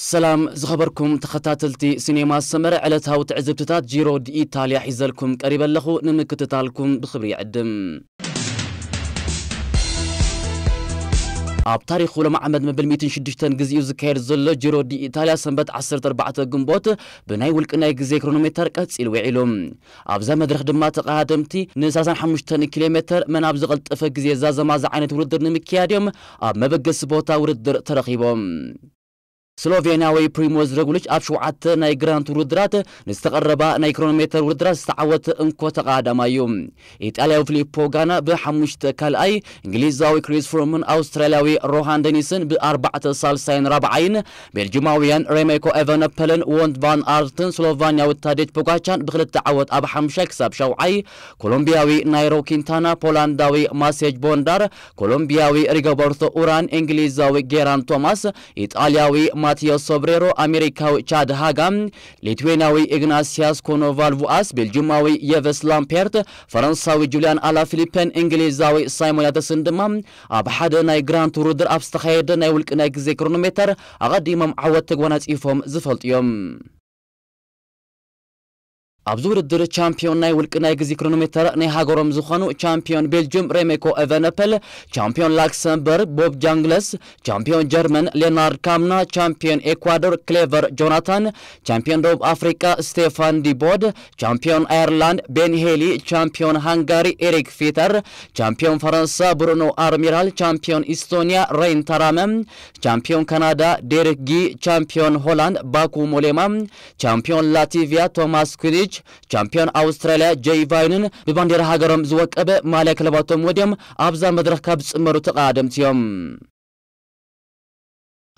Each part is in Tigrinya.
ሰላም ዝኸበርኩም ተኸታተልቲ ሲኔማ ሰመረ፣ ዕለታዊ ትዕዝብትታት ጂሮ ዲ ኢታልያ ሒዘልኩም ቀሪበ ኣለኹ። ንምክትታልኩም ብኽብሪ ይዕድም። ኣብ ታሪኹ ሎም ዓመት መበል ሚእትን ሽዱሽተን ግዜኡ ዝካየድ ዘሎ ጂሮ ዲ ኢታልያ ሰንበት ዓሰርተ ኣርባዕተ ግንቦት ብናይ ውልቂ ናይ ግዜ ክሮኖሜተር ቀጺሉ ውዒሉ። ኣብዛ መድረኽ ድማ ተቐዳደምቲ ን ሰላሳን ሓሙሽተን ኪሎ ሜተር መን ኣብ ዝቐልጠፈ ግዜ ዛዘማ ዝዓይነት ውድድር ንምክያድ እዮም ኣብ መበገሲ ቦታ ውድድር ተረኺቦም። ስሎቬንያዊ ፕሪሞዝ ሮግሊች ኣብ ሸውዓተ ናይ ግራንድ ቱር ውድድራት ንዝተቐረባ ናይ ክሮኖሜተር ውድድራት ዝተዓወተ እንኮ ተቐዳዳማይ እዩ። ኢጣልያዊ ፊሊፖ ጋና ብሓሙሽተ ካልኣይ፣ እንግሊዛዊ ክሪስ ፍሩምን ኣውስትራልያዊ ሮሃን ደኒስን ብኣርባዕተ ሳልሳይን ራብዓይን፣ ቤልጅማውያን ሬሜኮ ኤቨነፐልን ዎንት ቫን ኣርትን ስሎቫንያዊ ታዴጅ ፖጋቻን ብክልተ ዓወት ኣብ ሓምሻይ ክሳብ ሻውዓይ፣ ኮሎምቢያዊ ናይሮ ኪንታና፣ ፖላንዳዊ ማሴጅ ቦንዳር፣ ኮሎምቢያዊ ሪጎበርቶ ኡራን፣ እንግሊዛዊ ጌራን ቶማስ፣ ኢጣልያዊ ማቲዮ ሶብሬሮ፣ ኣሜሪካዊ ቻድ ሃጋ፣ ሊትዌናዊ ኢግናሲያስ ኮኖቫልቩኣስ፣ ቤልጅማዊ የቨስ ላምፔርት፣ ፈረንሳዊ ጁልያን ኣላፊሊፔን እንግሊዛዊ ሳይሞን ያተስን ድማ ኣብ ሓደ ናይ ግራንድ ቱር ውድድር ኣብ ዝተኻየደ ናይ ውልቂ ናይ ግዜ ክሮኖሜተር ኣቐዲሞም ዓወት ተጓናጺፎም ዝፈልጡ እዮም። ኣብዚ ውድድር ቻምፒዮን ናይ ውልቂ ናይ ግዜ ክሮኖሜተር ናይ ሃገሮም ዝኾኑ ቻምፒዮን ቤልጅም ሬሜኮ ኤቨነፐል፣ ቻምፒዮን ላክሰምበርግ ቦብ ጃንግለስ፣ ቻምፒዮን ጀርመን ሌናርድ ካምና፣ ቻምፒዮን ኤኳዶር ክሌቨር ጆናታን፣ ቻምፒዮን ደቡብ ኣፍሪቃ ስቴፋን ዲቦድ፣ ቻምፒዮን ኣየርላንድ ቤን ሄሊ፣ ቻምፒዮን ሃንጋሪ ኤሪክ ፊተር፣ ቻምፒዮን ፈረንሳ ብሩኖ ኣርሚራል፣ ቻምፒዮን ኢስቶኒያ ሬን ታራመ፣ ቻምፒዮን ካናዳ ዴሪክ ጊ፣ ቻምፒዮን ሆላንድ ባኩ ሞሌማ፣ ቻምፒዮን ላቲቪያ ቶማስ ኩኒች፣ ቻምፒዮን ኣውስትራልያ ጄይ ቫይንን ብባንዴራ ሃገሮም ዝወቀበ ማልያ ክለባቶም ወዲዮም ኣብዛ መድረኽ ካብ ዝጽመሩ ተቐዳደምቲ እዮም።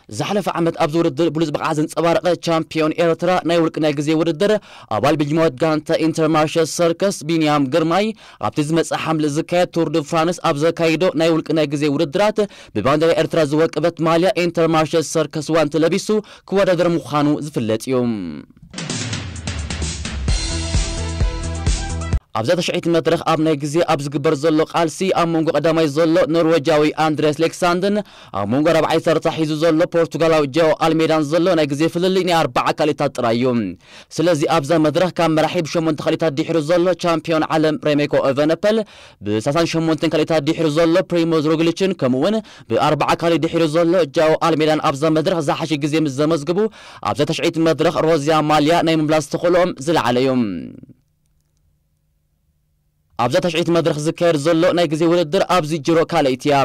ዝሓለፈ ዓመት ኣብዚ ውድድር ብሉጽ ብቕዓት ዘንጸባረቐ ቻምፒዮን ኤርትራ ናይ ውልቂ ናይ ግዜ ውድድር ኣባል ቤልጅማዊት ጋንታ ኢንተርማርሸ ሰርከስ ቢንያም ግርማይ ኣብቲ ዝመጽእ ሓምለ ዝካየድ ቱር ድ ፍራንስ ኣብ ዘካይዶ ናይ ውልቂ ናይ ግዜ ውድድራት ብባንዴራ ኤርትራ ዝወቀበት ማልያ ኢንተርማርሸ ሰርከስ ዋንቲ ለቢሱ ክወዳደር ምዃኑ ዝፍለጥ እዩ። ኣብዛ ተሽዒት መድረኽ ኣብ ናይ ግዜ ኣብ ዝግበር ዘሎ ቃልሲ ኣብ መንጎ ቀዳማይ ዘሎ ኖርዌጃዊ ኣንድሬስ ሌክሳንድን ኣብ መንጎ ራብዓይ ተርታ ሒዙ ዘሎ ፖርቱጋላዊ ጃኦ ኣልሜዳን ዘሎ ናይ ግዜ ፍልልይ ናይ ኣርባዓ ካልኢታት ጥራይ እዩ። ስለዚ ኣብዛ መድረኽ ካብ መራሒ ብሸሞንተ ካልኢታት ድሒሩ ዘሎ ቻምፒዮን ዓለም ሬሜኮ ኤቨነፐል፣ ብሰላሳን ሸሞንተን ካልኢታት ድሒሩ ዘሎ ፕሪሞዝ ሮግሊችን ከምኡውን ብኣርባዓ ካልኢት ድሒሩ ዘሎ ጃኦ ኣልሜዳን ኣብዛ መድረኽ ዝሓሸ ግዜ ምስ ዘመዝግቡ ኣብዛ ተሽዒት መድረኽ ሮዝያ ማልያ ናይ ምምላስ ተኽእሎኦም ዝለዓለ እዩ። ኣብዛ ተሽዒት መድረኽ ዝካየድ ዘሎ ናይ ግዜ ውድድር ኣብዚ ጅሮ ካልኣይቲ እያ።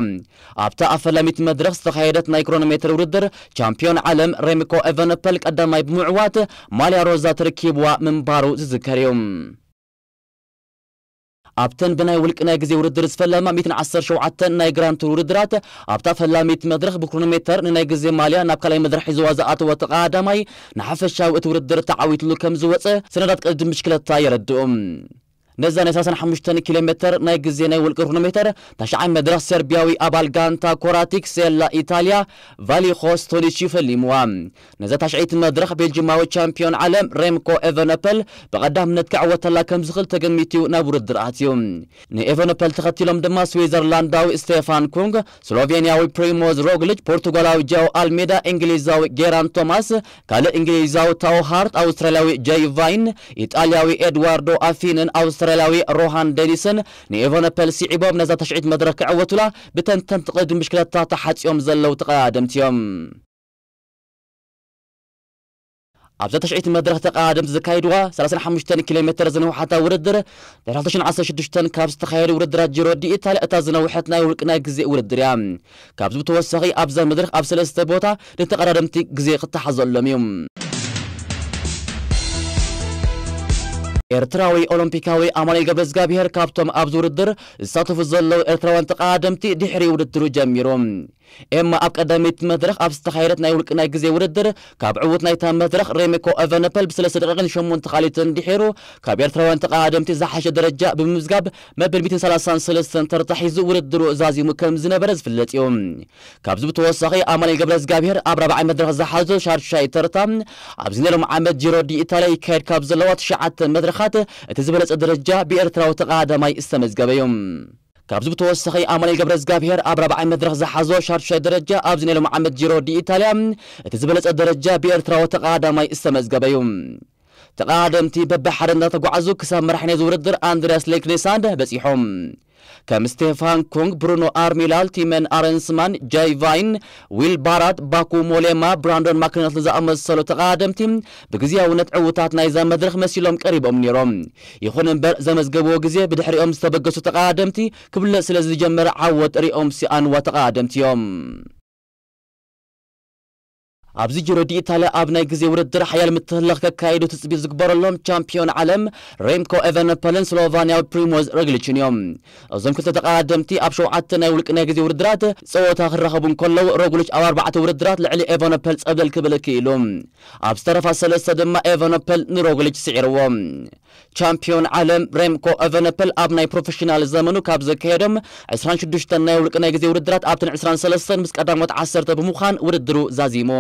ኣብታ ኣብ ፈላሚት መድረኽ ዝተኻየደት ናይ ክሮኖሜትር ውድድር ቻምፒዮን ዓለም ሬምኮ ኤቨነፐል ቀዳማይ ብምዕዋት ማልያ ሮዛ ተረኪብዋ ምንባሩ ዝዝከር እዩ። ኣብተን ብናይ ውልቂ ናይ ግዜ ውድድር ዝፈለማ ሚእትን ዓሰርተ ሸውዓተን ናይ ግራንድ ቱር ውድድራት ኣብታ ፈላሚት መድረኽ ብክሮኖሜተር ንናይ ግዜ ማልያ ናብ ካልኣይ መድረኽ ሒዝዋ ዝኣተወ ተቐዳዳማይ ንሓፈሻዊ እቲ ውድድር ተዓዊትሉ ከም ዝወፀ ሰነዳት ቅድድም ብሽክለታ የረድኡ። ነዛ ናይ ሰላሳን ሓሙሽተን ኪሎ ሜተር ናይ ግዜ ናይ ውልቂ ክሮኖሜተር ታሽዓይ መድረኽ ሰርቢያዊ ኣባል ጋንታ ኮራቲክ ሴላ ኢታልያ ቫሊኾ ስቶሊች እዩ ፈሊምዋ። ነዛ ታሽዐይቲ መድረኽ ቤልጅማዊ ቻምፒዮን ዓለም ሬምኮ ኤቨነፐል ብቐዳምነት ክዕወተላ ከም ዝኽእል ተገሚቱ ናብ ውድድር ኣትዩ። ንኤቨነፐል ተኸቲሎም ድማ ስዊዘርላንዳዊ ስቴፋን ኩንግ፣ ስሎቬንያዊ ፕሪሞዝ ሮግሊች፣ ፖርቱጋላዊ ጃኦ ኣልሜዳ፣ እንግሊዛዊ ጌራን ቶማስ፣ ካልእ እንግሊዛዊ ታዎ ሃርት፣ ኣውስትራልያዊ ጀይ ቫይን፣ ኢጣልያዊ ኤድዋርዶ ኣፊንን ኣውስትራልያዊ ሮሃን ደኒስን ንኤቨነፐል ስዒቦም ነዛ ታሽዐይቲ መድረኽ ክዕወቱላ ብተንተንቲ ቅድድም ብሽክለታ ተሓጺኦም ዘለዉ ተቐዳደምቲ እዮም። ኣብዛ ተሽዒት መድረኽ ተቐዳደምቲ ዘካይድዋ ሰላሳን ሓሙሽተን ኪሎ ሜተር ዝነውሓታ ውድድር፣ ድሕሪ ክልተ ሽሕን ዓሰርተ ሽዱሽተን ካብ ዝተኻየዱ ውድድራት ጂሮ ዲ ኢታልያ እታ ዝነውሐት ናይ ውልቂ ናይ ግዜ ውድድር እያ። ካብዚ ብተወሳኺ ኣብዛ መድረኽ ኣብ ሰለስተ ቦታ ንተቐዳደምቲ ግዜ ክተሓዘሎም እዩ። ኤርትራዊ ኦሎምፒካዊ ኣማኑኤል ገብረዝጋብሄር ካብቶም ኣብዚ ውድድር ዝሳተፉ ዘለዉ ኤርትራውያን ተቐዳደምቲ ድሕሪ ውድድሩ ጀሚሩ። ኤማ ኣብ ቀዳመይቲ መድረኽ ኣብ ዝተኻየደት ናይ ውልቂ ናይ ግዜ ውድድር ካብ ዕዉት ናይታ መድረኽ ሬሜኮ ኤቨነፐል ብሰለስተ ደቂቕን ሸሞንተ ካልኢትን ድሒሩ ካብ ኤርትራውያን ተቐዳደምቲ ዝሓሸ ደረጃ ብምምዝጋብ መበል ሚእትን ሰላሳን ሰለስተን ተርታ ሒዙ ውድድሩ ዛዚሙ ከም ዝነበረ ዝፍለጥ እዩ። ካብዚ ብተወሳኺ ኣማኑኤል ገብረዝጋብሄር ኣብ ራብዓይ መድረኽ ዝሓዞ ሻድሻይ ተርታ ኣብዚ ናይ ሎም ዓመት ጂሮ ዲ ኢታልያ ይካየድ ካብ ዘለዋ ትሽዓተ መድረኻት እቲ ዝበለጸ ደረጃ ብኤርትራዊ ተቐዳዳማይ ዝተመዝገበ እዩ። ካብዚ ብተወሳኺ ኣማኑኤል ገብረ እግዚኣብሔር ኣብ ራብዓይ መድረኽ ዝሓዞ ሻዱሻይ ደረጃ ኣብዚ ናይ ሎም ዓመት ጂሮ ዲ ኢታልያ እቲ ዝበለጸ ደረጃ ብኤርትራዊ ተቐዳማይ ዝተመዝገበ እዩ። ተቐዳደምቲ በብሓደ እንዳተጓዓዙ ክሳብ መራሒ ናይዚ ውድድር ኣንድሪያስ ሌክኔሳንድ በጺሖም። ከም ስቴፋን ኩንግ፣ ብሩኖ ኣርሚላል፣ ቲመን ኣረንስማን፣ ጃይ ቫይን፣ ዊል ባራት፣ ባኩ ሞሌማ፣ ብራንዶን ማክነስል ዝኣመሰሉ ተቐዳደምቲ ብግዝያውነት ዕውታት ናይዛ መድረኽ መሲሎም ቀሪቦም ነይሮም። ይኹን እምበር ዘመዝገብዎ ግዜ ብድሕሪኦም ዝተበገሱ ተቐዳደምቲ ክብለጽ ስለ ዝጀመረ ዓወት ሪኦም ሲኣንዋ ተቐዳደምቲ እዮም። ኣብዚ ጂሮ ዲ ኢታልያ ኣብ ናይ ግዜ ውድድር ሓያል ምትህልላኽ ከካይዱ ትጽቢት ዝግበረሎም ቻምፒዮን ዓለም ሬምኮ ኤቨነፐልን ስሎቫንያዊ ፕሪሞዝ ሮግሊችን እዮም። እዞም ክልተ ተቐዳደምቲ ኣብ ሸውዓተ ናይ ውልቂ ናይ ግዜ ውድድራት ጸወታ ክራኸቡ እንከለዉ፣ ሮግሊች ኣብ ኣርባዕተ ውድድራት ልዕሊ ኤቨነፐል ጸብለል ክብል ክኢሉ። ኣብ ዝተረፋ ሰለስተ ድማ ኤቨነፐል ንሮግሊች ስዒርዎ። ቻምፒዮን ዓለም ሬምኮ ኤቨነፐል ኣብ ናይ ፕሮፌሽናል ዘመኑ ካብ ዘካየዶም ዕስራን ሽዱሽተን ናይ ውልቂ ናይ ግዜ ውድድራት ኣብተን ዕስራን ሰለስተን ምስ ቀዳሞት ዓሰርተ ብምዃን ውድድሩ ዛዚሙ።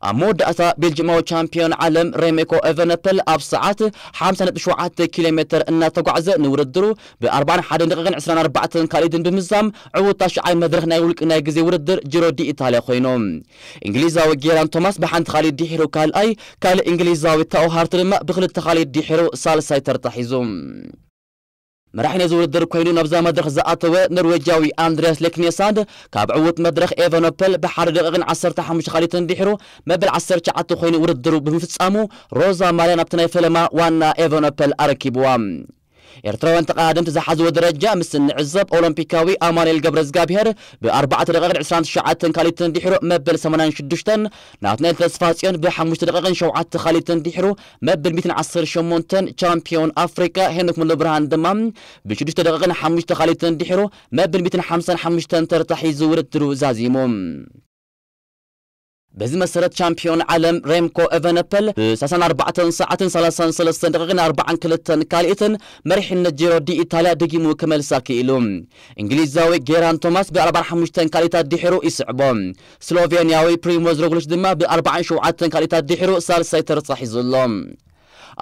ኣብ መወዳእታ ቤልጅማዊ ቻምፒዮን ዓለም ሬሜኮ ኤቨነፐል ኣብ ሰዓት ሓምሳ ነጥቢ ሸውዓተ ኪሎ ሜተር እናተጓዕዘ ንውድድሩ ብ ኣርባዓን ሓደን ደቂቕን ዕስራን ኣርባዕተን ካልኢትን ብምዛም ዕዉት ታሽዓይ መድረኽ ናይ ውልቂ ናይ ግዜ ውድድር ጂሮ ዲ ኢታልያ ኮይኑ። እንግሊዛዊ ጌራን ቶማስ ብሓንቲ ካልኢት ድሒሩ ካልኣይ፣ ካልእ እንግሊዛዊ ታኦ ሃርት ድማ ብክልተ ካልኢት ድሒሩ ሳልሳይ ተርታ ሒዙ። መራሒ ነዚ ውድድር ኮይኑ ናብዛ መድረኽ ዝኣተወ ኖርዌጃዊ ኣንድሪያስ ሌክኔሳንድ ካብ ዕዉት መድረኽ ኤቨኖፐል ብሓደ ደቂቕን ዓሰርተ ሓሙሽተ ካልኢትን ድሒሩ መበል ዓሰርተ ትሽዓተ ኮይኑ ውድድሩ ብምፍጻሙ ሮዛ ማርያ ናብቲ ናይ ፈለማ ዋና ኤቨኖፐል ኣረኪብዋ። ኤርትራውያን ተቐዳደምቲ ዝሓዝዎ ደረጃ ምስ እንዕዘብ ኦሎምፒካዊ ኣማኑኤል ገብረ እግዚኣብሔር ብኣርባዕተ ደቂቕን ዕስራን ትሽዓተን ካልኢትን ድሒሩ መበል ሰማንያን ሽዱሽተን ናትናኤል ተስፋጽዮን ብሓሙሽተ ደቂቕን ሸውዓተ ካልኢትን ድሒሩ መብል ሚእትን ዓሰርተ ሸሞንተን ቻምፒዮን ኣፍሪቃ ሄኖክ ሙሉብርሃን ድማ ብሽዱሽተ ደቂቕን ሓሙሽተ ካልኢትን ድሒሩ መብል ሚእትን ሓምሳን ሓሙሽተን ተርታ ሒዙ ውድድሩ ዛዚሙ። በዚ መሰረት ቻምፒዮን ዓለም ሬምኮ ኤቨነፐል ብሰላሳን ኣርባዕተን ሰዓትን ሰላሳን ሰለስተን ደቂቕን ኣርባዓን ክልተን ካልኢትን መሪሕነት ጂሮ ዲ ኢታልያ ደጊሙ ክመልሳ ክኢሉ። እንግሊዛዊ ጌራን ቶማስ ብኣርባዓን ሓሙሽተን ካልኢታት ድሒሩ ይስዕቦ። ስሎቬንያዊ ፕሪሞዝ ሮግሊች ድማ ብኣርባዓን ሸውዓተን ካልኢታት ድሒሩ ሳልሳይ ተርታ ሒዙ ኣሎ።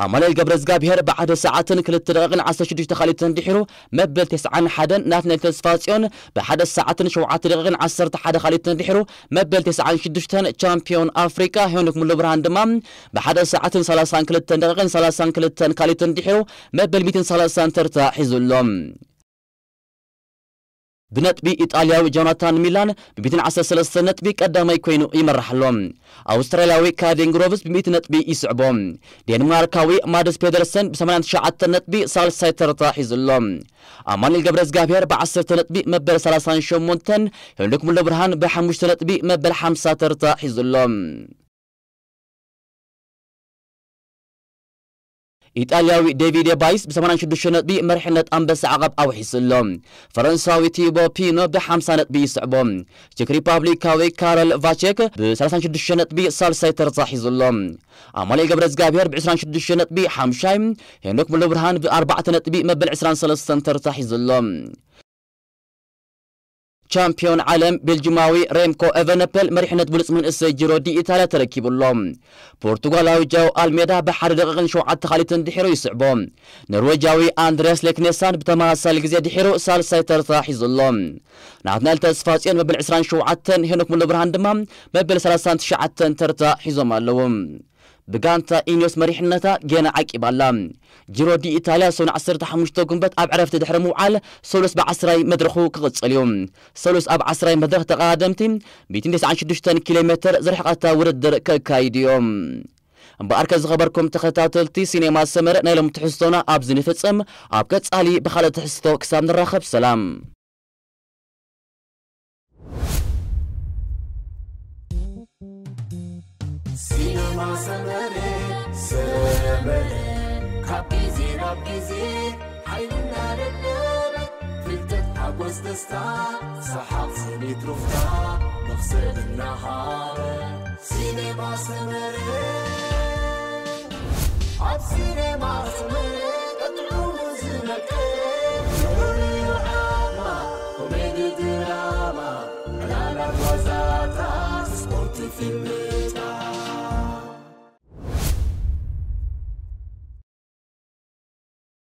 ኣማኑኤል ገብረ እግዚኣብሔር ብሓደ ሰዓትን ክልተ ደቂቕን ዓሰርተ ሽዱሽተ ካልኢትን ድሒሩ መበል ተስዓን ሓደን፣ ናትናኤል ተስፋጽዮን ብሓደ ሰዓትን ሸውዓተ ደቂቕን ዓሰርተ ሓደ ካልኢትን ድሒሩ መበል ተስዓን ሽዱሽተን ቻምፒዮን ኣፍሪቃ ሄኖክ ሙሉብርሃን ድማ ብሓደ ሰዓትን ሰላሳን ክልተን ደቂቕን ሰላሳን ክልተን ካልኢትን ድሒሩ መበል ሚእትን ሰላሳን ተርታ ሒዙ ኣሎ። ብነጥቢ ኢጣልያዊ ጆናታን ሚላን ብሚእትን ዓሰርተ ሰለስተ ነጥቢ ቀዳማይ ኮይኑ ይመርሕ ኣሎ። ኣውስትራልያዊ ካቪን ግሮቭስ ብሚእቲ ነጥቢ ይስዕቦ። ዴንማርካዊ ማድስ ፔደርሰን ብሰማንያን ትሽዓተን ነጥቢ ሳልሳይ ተርታ ሒዙ ኣሎ። ኣማኑኤል ገብረ እግዚኣብሔር ብዓሰርተ ነጥቢ መበል ሰላሳን ሸሞንተን፣ ሄኖክ ሙሉብርሃን ብሓሙሽተ ነጥቢ መበል ሓምሳ ተርታ ሒዙ ኣሎ። ኢጣልያዊ ዴቪድ ባይስ ብ86 ነጥቢ መሪሕነት ኣንበሳ ዓቐብ ኣውሒሱ ኣሎ። ፈረንሳዊ ቲቦ ፒኖ ብ50 ነጥቢ ይስዕቦ። ቼክ ሪፓብሊካዊ ካረል ቫቼክ ብ36 ነጥቢ ሳልሳይ ተርታ ሒዙ ኣሎ። ኣማኑኤል ገብረ እግዚኣብሔር ብ26 ነጥቢ ሓምሻይ፣ ሄኖክ ሙሉብርሃን ብ ኣርባዕተ ነጥቢ መበል ዕስራን ሰለስተን ተርታ ሒዙ ኣሎ። ቻምፒዮን ዓለም ቤልጂማዊ ሬምኮ ኤቨነፐል መሪሕነት ብሉጽ መንእሰይ ጂሮ ዲ ኢታልያ ተረኪቡ ኣሎ። ፖርቱጋላዊ ጃው ኣልሜዳ ብሓደ ደቂቕን ሸውዓተ ካልኢትን ድሒሩ ይስዕቦ። ኖርዌጃዊ ኣንድሪያስ ሌክኔሳን ብተመሳሳሊ ግዜ ድሒሩ ሳልሳይ ተርታ ሒዙ ኣሎ። ናትናኤል ተስፋጽዮን መበል ዕስራን ሸውዓተን፣ ሄኖክ ሙሉብርሃን ድማ መበል ሰላሳን ትሽዓተን ተርታ ሒዞም ኣለዉ። ብጋንታ ኢኒዮስ መሪሕነታ ጌና ዓቂባ ኣላ። ጂሮ ዲ ኢታልያ ሰኑይ ዓሰርተ ሓሙሽተ ጉንበት ኣብ ዕረፍቲ ድሕሪ ምውዓል፣ ሰሉስ ብዓስራይ መድረኹ ክቕጽል እዩ። ሰሉስ ኣብ ዓስራይ መድረኽ ተቐዳደምቲ ሚእትን ተስዓን ሽዱሽተን ኪሎ ሜተር ዝርሕቐታ ውድድር ከካይዱ እዮም። እምበኣርከ ዝኸበርኩም ተኸታተልቲ ሲኔማ ሰመረ፣ ናይ ሎም ትሕዝቶና ኣብዚ ንፍጽም። ኣብ ቀጻሊ ብኻልእ ትሕዝቶ ክሳብ ንራኸብ ሰላም። ሲነማ ሰመረ፣ ሰመረ፣ ካብ ግዜ ናብ ግዜ ሓይልና ደለበ፣ ፍልጠት፣ ሓጎስ፣ ደስታ፣ ሰሓቕ፣ ስኒት፣ ሩፍታ፣ መኽሰብ እናሃበ። ሲነማ ሰመረ፣ ኣብ ሲነማ ሰመረ፣ ቀጥዑ ዝነቀ፣ ንኹሉ ዓማ፣ ኮሜዲ፣ ድራማ፣ ዕላላት፣ ዋዛታት፣ ስፖርት፣ ፊልም፣